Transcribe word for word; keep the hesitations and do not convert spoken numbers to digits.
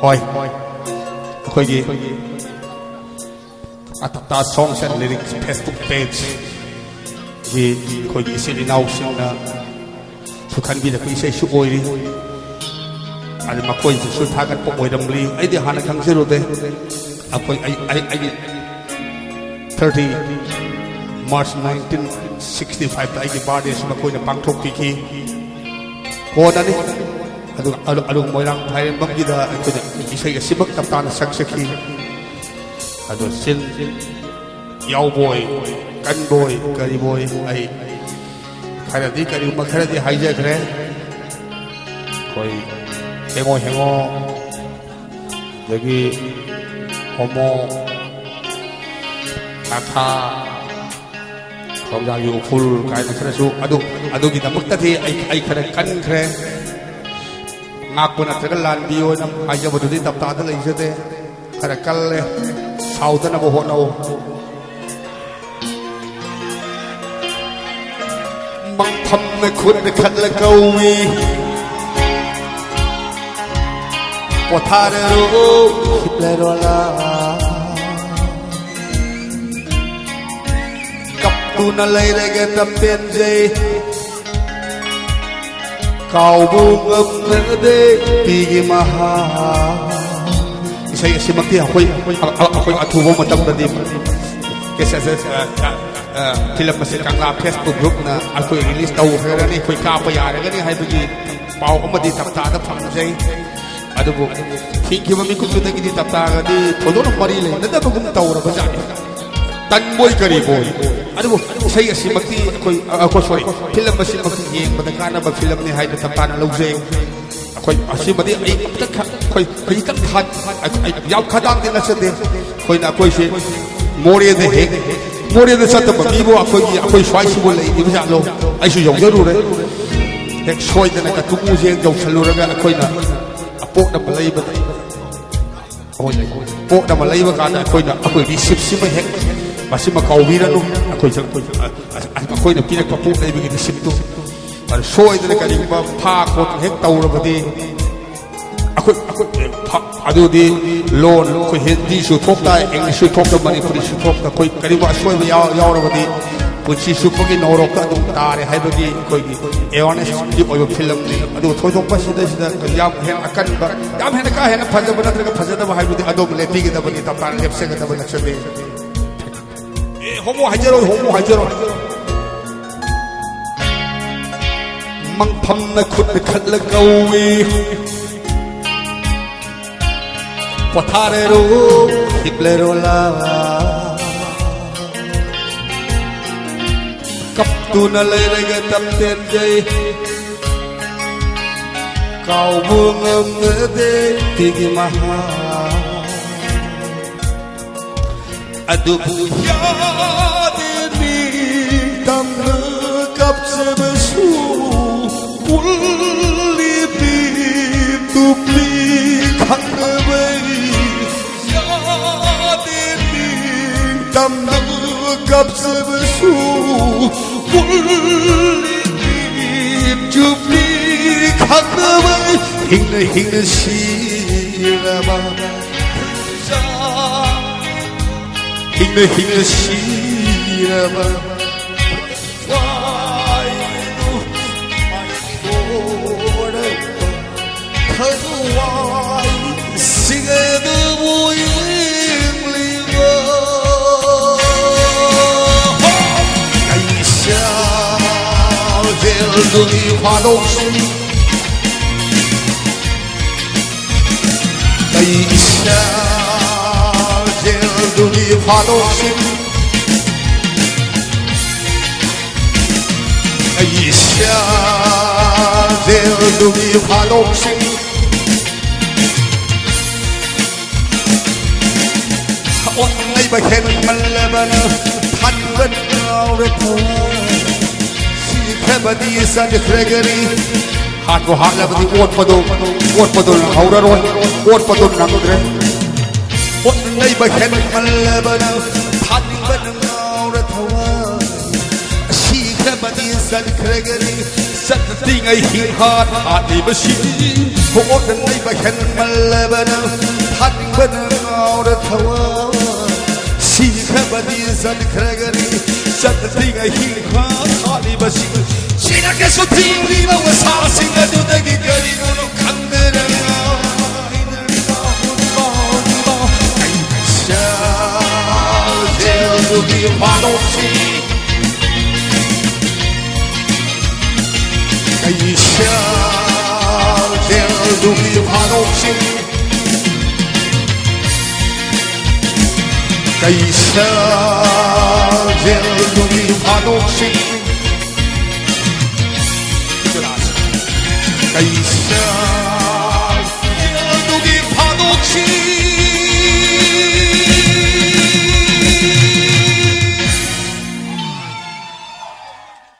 ꯍꯣꯏ, ꯑꯩꯈꯣꯏꯒꯤ ꯑꯇꯞꯇꯥ Songs and Lyrics Facebook page ꯒꯤ ꯑꯩꯈꯣꯏꯒꯤ ꯏꯆꯤꯜ ꯏꯅꯥꯎꯁꯤꯡꯅ ꯁꯨ ꯈꯟꯕꯤꯔꯛꯄ ꯏꯁꯩꯁꯨ ꯑꯣꯏꯔꯤ꯫ ꯑꯗꯨ ꯃꯈꯣꯏꯁꯤꯁꯨ ꯊꯥꯒꯠꯄ ꯑꯣꯏꯔꯝꯂꯤ꯫ ꯑꯩꯗꯤ ꯍꯥꯟꯅ ꯈꯪꯖꯔꯨꯗꯦ꯫ ꯑꯩꯈꯣꯏ, ꯑꯩ, ꯑꯩ, ꯑꯩꯒꯤ thirty March nineteen sixty five ꯇ ꯑꯩꯒꯤ birthday ꯁꯨ ꯃꯈꯣꯏꯅ ꯄꯥꯡꯊꯣꯛꯄꯤꯈꯤ꯫ ꯀꯣꯟꯅꯅꯤ꯫ ꯑꯗꯨꯒ ꯑꯂꯨ-, ꯑꯂꯨ ꯃꯣꯏꯔꯥꯡ ꯐꯥꯏꯔꯦꯝꯕꯝꯒꯤꯗ ꯑꯩꯈꯣꯏꯅ ꯏꯁꯩ ꯑꯁꯤꯃꯛ ꯇꯞꯇꯥꯅ ꯁꯛꯆꯈꯤ꯫ ꯑꯗꯣ ꯆꯤꯟ ꯌꯥꯎꯕꯣꯏ, ꯀꯟꯕꯣꯏ, ꯀꯔꯤꯕꯣꯏ, ꯑꯩ ꯈꯔꯗꯤ, ꯀꯔꯤꯒꯨꯝꯕ ꯈꯔꯗꯤ ꯍꯥꯏꯖꯈ꯭ꯔꯦ꯫ ꯑꯩꯈꯣꯏ ꯍꯦꯡꯉꯣ ꯍꯦꯡꯉꯣ, ꯑꯗꯒꯤ ꯍꯣꯃꯣ, ꯀꯥꯊꯥ, ꯈꯧꯖꯥꯒꯤ ꯎꯐꯨꯜ ꯀꯥꯏꯅ ꯈꯔꯁꯨ, ꯑꯗꯨ, ꯑꯗꯨꯒꯤꯗꯃꯛꯇꯗꯤ ꯑꯩ, ꯑꯩ ꯈꯔ ꯀꯟꯈ꯭ꯔꯦ꯫ ꯉꯥꯛꯄ ꯅꯠꯇ꯭ꯔꯒ ꯂꯥꯟꯕꯤꯌꯣꯅ ꯍꯥꯏꯖꯕꯗꯨꯗꯤ ꯇꯞꯇꯥꯗ ꯂꯩꯖꯗꯦ꯫ ꯈꯔ ꯀꯜꯂꯦ꯫ ꯁꯥꯎꯗꯅꯕ ꯍꯣꯠꯅꯧ꯫ ꯃꯪꯐꯝꯅ ꯈꯨꯠꯅ ꯈꯠꯂ ꯀꯧꯏ꯫ ꯄꯣꯊꯥꯔꯔꯣ, ꯍꯤꯞꯂꯔꯣꯂꯥ꯫ ꯀꯞꯇꯨꯅ ꯂꯩꯔꯒ ꯇꯞꯄꯦꯟꯖꯩ꯫ ꯀꯥꯎꯕꯨ ꯉꯝꯅꯗꯦ ꯄꯤꯒꯤ ꯃꯍꯥ꯫ ꯏꯁꯩ ꯑꯁꯤꯃꯛꯇꯤ ꯑꯩꯈꯣꯏ, ꯑꯩꯈꯣꯏ, ꯑꯩꯈꯣꯏ ꯑꯊꯨꯕ ꯃꯇꯝꯗꯗꯤ ꯀꯦꯁꯦꯠ ꯑꯁꯤ, ꯑ, ꯑ, ꯑ, ꯐꯤꯂꯝ ꯑꯁꯤ ꯀꯪꯂꯥ Facebook group ꯅ ꯑꯩꯈꯣꯏ release ꯇꯧꯈ꯭ꯔꯒꯅꯤ, ꯑꯩꯈꯣꯏ ꯀꯥꯞꯄ ꯌꯥꯔꯒꯅꯤ ꯍꯥꯏꯕꯒꯤ ꯄꯥꯎ ꯑꯃꯗꯤ ꯇꯞꯇꯥꯗ ꯐꯪꯖꯩ꯫ ꯑꯗꯨꯕꯨ ꯍꯤꯡꯈꯤꯕ ꯃꯤꯀꯨꯞꯇꯨꯗꯒꯤꯗꯤ ꯇꯞꯇꯥꯒꯗꯤ ꯊꯣꯏꯗꯣꯛꯅ ꯃꯔꯤ ꯂꯩꯅꯗꯕꯒꯨꯝ ꯇꯧꯔꯕꯖꯥꯠꯅꯤ꯫ ꯇꯟꯕꯣꯏ ꯀꯔꯤꯕꯣꯏ꯫ ꯑꯗꯨꯕꯨ ꯏꯁꯩ ꯑꯁꯤꯃꯛꯇꯤ ꯑꯩꯈꯣꯏ, ꯑ, ꯑꯩꯈꯣꯏ, sorry, ꯐꯤꯂꯝ ꯑꯁꯤꯃꯛꯇꯤ ꯌꯦꯡꯕꯗ ꯀꯥꯟꯅꯕ ꯐꯤꯂꯝꯅꯤ ꯍꯥꯏꯅ ꯇꯞꯇꯥꯅ ꯂꯧꯖꯩ꯫ ꯑꯩꯈꯣꯏ ꯑꯁꯤꯃꯗꯤ ꯑꯩ ꯑꯝꯇ ꯈ-, ꯑꯩꯈꯣꯏ ꯈꯖꯤꯛꯇꯪ ꯊꯥ-, ꯑꯩ, ꯑꯩ ꯌꯥꯝ ꯈꯗꯥꯡꯗꯤ ꯅꯠꯆꯗꯦ꯫ ꯑꯩꯈꯣꯏꯅ, ꯑꯩꯈꯣꯏꯁꯦ ꯃꯣꯔꯦꯗ ꯍꯦꯛ, ꯃꯣꯔꯦꯗ ꯆꯠꯇꯕ ꯃꯤꯕꯨ ꯑꯩꯈꯣꯏꯒꯤ, ꯑꯩꯈꯣꯏ ꯁ꯭ꯋꯥꯏꯁꯤꯕꯨ ꯂꯩꯔꯤꯕ ꯖꯥꯠꯂꯣ? ꯑꯩꯁꯨ ꯌꯧꯖꯔꯨꯔꯦ꯫ ꯍꯦꯛ ꯁꯣꯏꯗꯅ ꯀꯇꯨꯡ ꯃꯨꯁꯦ ꯌꯧꯁꯜꯂꯨꯔꯒ ꯑꯩꯈꯣꯏꯅ ꯑꯄꯣꯠ ꯑꯃ ꯂꯩꯕꯗ, ꯑꯩꯈꯣꯏꯅ ꯄꯣꯠ ꯑꯃ ꯂꯩꯕ ꯀꯥꯟꯗ ꯑꯩꯈꯣꯏꯅ ꯑꯩꯈꯣꯏ receipt ꯁꯤꯃ ꯍꯦꯛ, ꯃꯁꯤꯃ ꯀꯥꯎꯕꯤꯔꯅꯨ꯫ ꯑꯩꯈꯣꯏꯁꯨ, ꯑꯩꯈꯣꯏꯁꯨ, ꯑ-, ꯑ-, ꯑꯩꯈꯣꯏꯅ ꯄꯤꯔꯛꯄ ꯄꯣꯠ ꯂꯩꯕꯒꯤ ꯔꯤꯁꯤꯞꯇꯨ, ꯑꯗꯨ ꯁꯣꯏꯗꯅ ꯀꯔꯤꯒꯨꯝꯕ ꯐꯥ ꯈꯣꯠꯇꯅ ꯍꯦꯛ ꯇꯧꯔꯕꯗꯤ, ꯑꯩꯈꯣꯏ, ꯑꯩꯈꯣꯏ, ꯐ-, ꯑꯗꯨꯗꯤ ꯂꯣꯟ ꯑꯩꯈꯣꯏ ꯍꯤꯟꯗꯤꯁꯨ ꯊꯣꯛ ꯇꯥꯏ, ꯏꯪꯂꯤꯁꯁꯨ ꯊꯣꯛꯇ, ꯃꯅꯤꯄꯨꯔꯤꯁꯨ ꯊꯣꯛꯇ, ꯑꯩꯈꯣꯏ ꯀꯔꯤꯒꯨꯝꯕ ꯑꯁꯣꯏꯕ ꯌꯥꯎ-, ꯌꯥꯎꯔꯕꯗꯤ ꯄꯨꯟꯁꯤ ꯆꯨꯞꯄꯒꯤ ꯅꯣꯔꯣꯛꯇ ꯑꯗꯨꯝ ꯇꯥꯔꯦ ꯍꯥꯏꯕꯒꯤ ꯑꯩꯈꯣꯏꯒꯤ ꯑꯦꯋꯥꯔꯅꯦꯁꯀꯤ ꯑꯣꯏꯕ ꯐꯤꯂꯝꯅꯤ꯫ ꯑꯗꯨꯒ ꯊꯣꯏꯗꯣꯛꯄ ꯁꯤꯗꯩꯁꯤꯗ ꯌꯥꯝ ꯍꯦꯟꯅ ꯑꯀꯟꯕ, ꯌꯥꯝ ꯍꯦꯟꯅ ꯀꯥ ꯍꯦꯟꯅ ꯐꯖꯕ ꯅꯠꯇ꯭ꯔꯒ ꯐꯖꯗꯕ ꯍꯥꯏꯕꯗꯨꯗꯤ ꯑꯗꯣꯝ ꯂꯦꯞꯄꯤꯒꯗꯕꯅꯤ, ꯇꯞ ꯇꯥꯅ ꯂꯦꯞꯆꯒꯗꯕ ꯅꯠꯆꯗꯦ꯫ ꯑꯦ, ꯍꯣꯃꯣ ꯍꯥꯏꯖꯔꯣꯏ, ꯍꯣꯃꯣ ꯍꯥꯏꯖꯔꯣꯏ꯫ ꯃꯪꯐꯝꯅ ꯈꯨꯠꯅ ꯈꯠꯂ ꯀꯧꯏ꯫ ꯄꯣꯊꯥꯔꯦꯔꯣ, ꯍꯤꯞꯂꯦꯔꯣ ꯂꯥ? ꯀꯞꯇꯨꯅ ꯂꯩꯔꯒ ꯇꯞꯇꯦꯟꯖꯩ꯫ ꯀꯥꯎꯕ ꯉꯝꯅꯗꯦ ꯄꯤꯒꯤ ꯃꯍꯥ꯫ ꯑꯗꯨꯕꯨ ꯌꯥꯗꯦ ꯅꯤꯡꯇꯝꯅ ꯀꯞꯆꯕꯁꯨ ꯄꯨꯜꯂꯤꯕꯤ ꯇꯨꯄꯤ ꯈꯪꯗꯕꯩ꯫ ꯌꯥꯗꯦ ꯅꯤꯡꯇꯝꯅ ꯀꯞꯆꯕꯁꯨ ꯄꯨꯜꯂꯤꯕꯤ ꯇꯨꯄꯤ ꯈꯪꯗꯕꯩ꯫ ꯍꯤꯡꯅ ꯍꯤꯡꯅ ꯁꯤꯔꯕ ꯍꯤꯡꯅ ꯍꯤꯡꯅ ꯁꯤꯔꯕ ꯋꯥꯏꯗꯨ ꯃꯥꯏꯊꯣꯔꯛꯄ ꯊꯋꯥꯏꯁꯤꯡ ꯑꯗꯨꯕꯨ ꯌꯦꯡꯂꯤꯕ ꯀꯩꯁꯥꯜ ꯖꯦꯜꯗꯨꯒꯤ ꯐꯥꯗꯣꯛꯁꯤꯡ ꯀꯩ ꯏꯁꯥ ꯖꯦꯜꯗꯨꯒꯤ ꯐꯥꯗꯣꯛꯁꯤꯡ ꯀꯩ ꯏꯁꯥ ꯖꯦꯜꯗꯨꯒꯤ ꯐꯥꯗꯣꯛꯁꯤꯡ ꯑꯣꯠꯅꯩꯕ ꯍꯦꯟꯃꯜꯂꯕꯅ ꯊꯟꯕ ꯉꯥꯎꯔꯦ ꯊꯋꯥꯏ ꯁꯤꯈ꯭ꯔꯕꯗꯤ ꯆꯠꯈ꯭ꯔꯒꯅꯤ ꯍꯥꯠꯄꯨ ꯍꯥꯠꯂꯕꯗꯤ ꯑꯣꯠꯄꯗꯣ, ꯑꯣꯠꯄꯗꯣ ꯅꯪꯍꯧꯔꯔꯣꯏ, ꯑꯣꯠꯄꯗꯣ ꯅꯪꯗ꯭ꯔꯦ꯫ ꯍꯣꯠꯅꯩꯕ ꯍꯦꯟꯃꯜꯂꯕꯅ ꯊꯥꯅꯤꯡꯕꯅ ꯉꯥꯎꯔ ꯊꯋꯥꯏ ꯆꯠꯈ꯭ꯔꯒꯅꯤ꯫ ꯆꯠꯇ꯭ꯔꯤꯉꯩ ꯍꯤꯡꯍꯥꯠ ꯍꯥꯠꯂꯤꯕꯁꯤ ꯍꯣꯠꯅ ꯅꯩꯕ ꯍꯦꯟꯃꯜꯂꯕꯅ ꯍꯥꯠꯅꯤꯡꯕꯅ ꯉꯥꯎꯔ ꯊꯋꯥꯏ ꯁꯤꯈ꯭ꯔꯕꯗꯤ ꯆꯠꯈ꯭ꯔꯒꯅꯤ꯫ ꯆꯠꯇ꯭ꯔꯤꯉꯩ ꯍꯤꯡꯍꯥꯠ ꯍꯥꯠꯂꯤꯕꯁꯤ ꯁꯤꯅ ꯀꯩꯁꯨ ꯊꯤꯡꯂꯤꯕ ꯃꯁꯥꯁꯤꯡ ꯑꯗꯨꯗꯒꯤ ꯀꯔꯤꯒꯨꯝꯕ ꯈꯪꯗꯅ ꯉꯥꯎꯔꯤꯕ ꯆꯥꯟꯗꯦꯜꯗꯨꯒꯤ ꯐꯥꯗꯣꯛꯁꯤ꯫ ꯀꯩꯁꯥꯜ ꯖꯦꯜꯗꯨꯒꯤ ꯐꯥꯗꯣꯛꯁꯤ꯫ ꯀꯩꯁꯥꯜ ꯖꯦꯜꯗꯨꯒꯤ ꯐꯥꯗꯣꯛꯁꯤ꯫ ꯀꯩꯁꯥꯜ